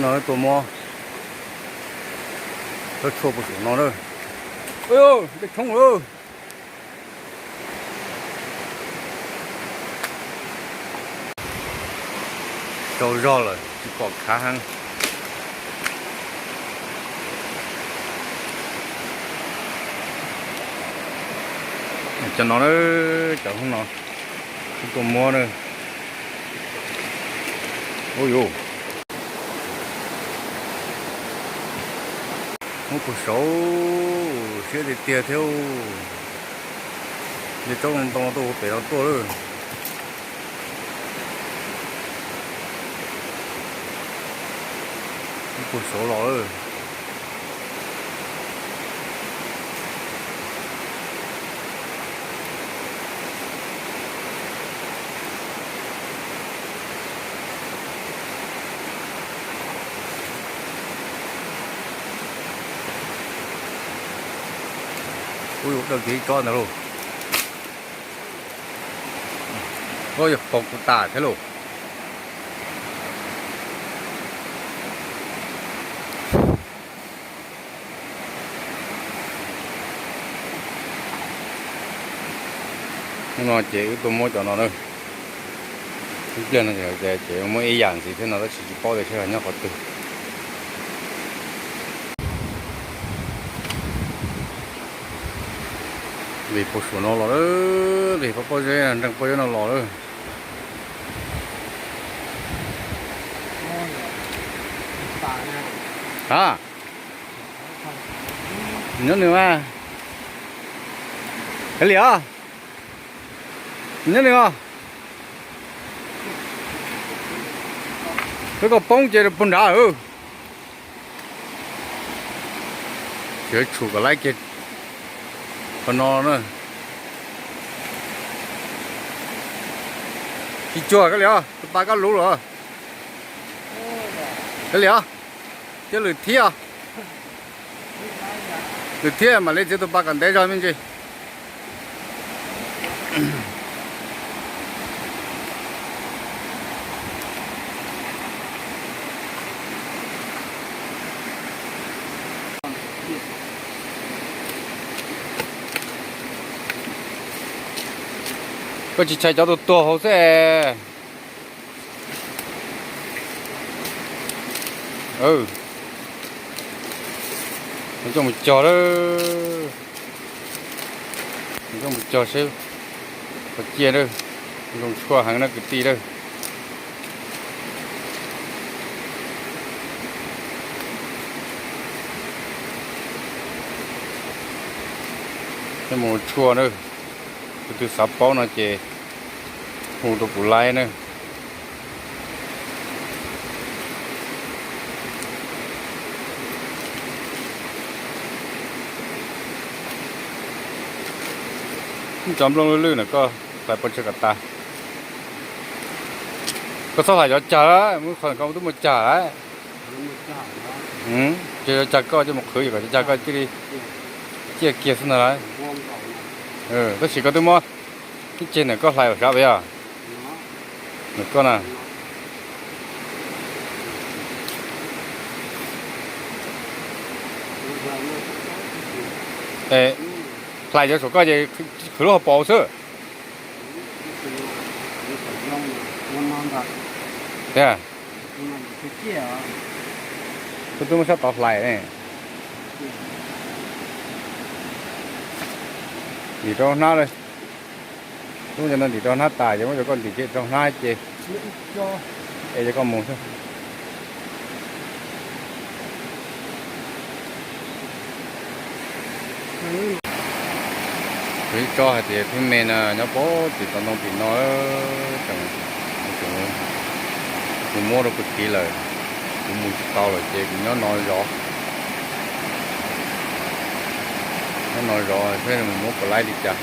Tua mob, tshuaj puag saum no na. Dej tshoob lawm. Tsaug zog lawm tsis pom khav heev. Cov no na, cov no, tua mob na. Ub yuv, muab puag saud, siab tiag tiag thiab. Nce tsob ntoo tuaj ua pem no tuaj lawm. Puag saud los lawm. Ub, dawj kiag ib tsob ntawd lauj. Ub, yog pog kuv tas thiab lauj. Hnub no ces wb tuaj muab cov no na. Ib pliag no ces muab ib yam ntxiv thiab no tab sis tsis paub tias seb nyob qhov twg. Vim puag saum no los lawm, vim pob zeb, nreeg pob zeb no los lawm. A, nyob nws mas. Kav liam os, nyob nws os. Peb koj poob ces puag nrad. Tshum kom laib kiag qhov no na. Tsis cuag, kav liam os, tus pa koj luv lawm. Kav liam os, cia lwm thiab. Lwm thiab mam li txiav tus pa kom ntev zog me ntsis. Koj tsis tshais cov tuag tuag hauv xwb. Coj mus cog lawm. Coj mus cog seb qhov ciaj lawm. Zoo tshuaj heev na kwv tij lawm. Coj mus tshuaj na. Tus twg xav paub no ces hu rau kuv laib na. Cov nplooj lwj lwj na koj hlais pov tseg kom tas. Koj txhob hlais cov cag lawm, muab qhov koj twb muaj cag lawm. Ces cov cag koj coj mus qhwv kom cov cag koj cia li ciaj kiag xwb ntag lauj. Tab sis koj twb muab ib ceg ntawm koj hlais los sav yog ntawm koj na. Hlais cov saum koj ces qhwv lub hauv paus xwb. Tiag, koj twb muab sab tod hlais ne. Ntim rau hnab li. Twb muab cov no ntim rau hnab tas ces muab cov koj ntim kiag rau hnab ces es cov koj mus xwb. Kuv ib tsob hais tias phib me na nyob pem tim toj ntoo tim no, tseem, kuv muab rau kuv txiv lawm, kuv mus tsis tau lawm ces kuv nyob no zov. Nyob no zov seb nws mus muab puas laib li cas.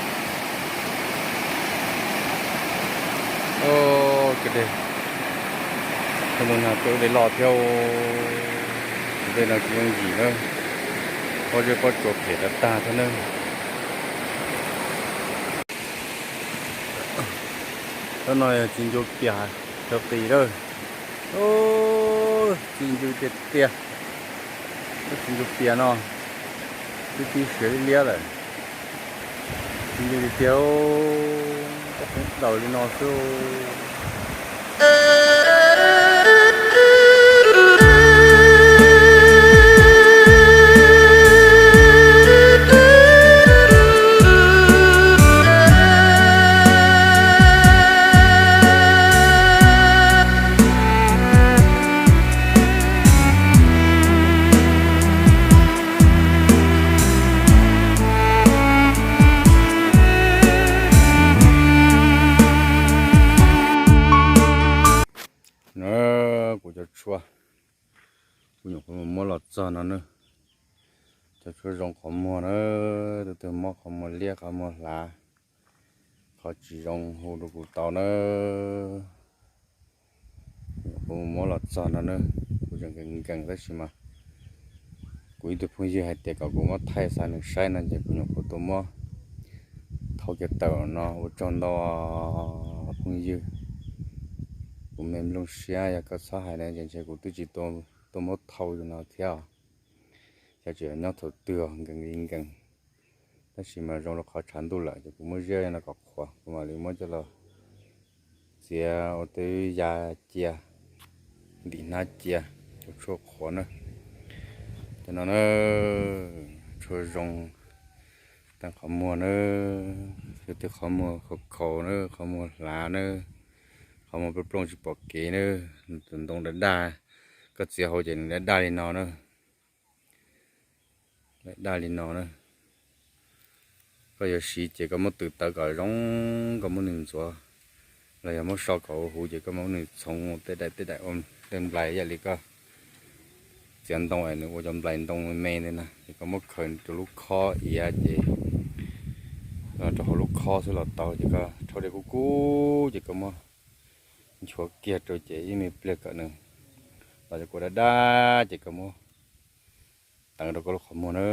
Ua ke, nag tuaj ib daim loj thiab. Tus dej no tsis yooj yim na, pob zeb pob tsuas phem tag tag thiab na. Tsob no yog txiv ncuav pias cov qis lawm. Txi ncw tiag tiag, lub txiv ncw pias no twb pib siav liab liab lawm. Txi ncw tiag tiag, koj pheej daws li no xwb. Na, kuv cov tshuaj, kuv nyuam qhuav mus muab los txog no na. Cov tshuaj zoo qhov muag na, tus twg mob qhov muag liab qhov muag hlav, qhov tsis zoo hu rau kuv tau na. Kuv mus muab los txog no na, kuv tseem nkees nkees tab sis mas kuv ib tug phooj ywg hais tias kom kuv muab thaij xa nws saib no ces kuv nyuam qhuav tuaj muab thau kiag tawm no. Ua tsaug ntau phooj ywg, kuv me nplooj siab, yog koj txhob hais na ces ntshe kuv twb tsis tuaj muab thau no thiab. Xyov tseem nyob thaum twg, nkees li nkees. Tab sis mas zoo rau qhov tshav ntuj lawm ces kuv muab ziab no kom qhuav kuv mam li muab coj los txiav ua tej yam cia, ntim hnab cia, ua tshuaj qhuav na. Cov no na, tshuaj zoo tag qhov muag na, yog tej qhov muag khaus khaus na, qhov muag hlav na, qhov muag plooj plooj tsis pom kev na, tus ntoo daj daj, koj txiav hauv ces nws daj daj li no na. Daj daj li no na. Koj yuav siv ces koj muab tws tawv kom zoo, koj muab nws ntxuav, los yog muab so kom huv ces koj muab nws txhoov tej daim tej daim ua tej nplais ib yam li koj txiav ntoo es nws ua cov nplais ntoo me me ntawd na, ces koj muab khaws rau lub khob iav ces los rau hauv lub khob xwb los tau. Ces koj rhaub dej kub kub ces koj muab nchuav kiag rau ces ib me pliag kom nws los cov kua daj daj ces koj muab teev rau koj lub qhov muag na.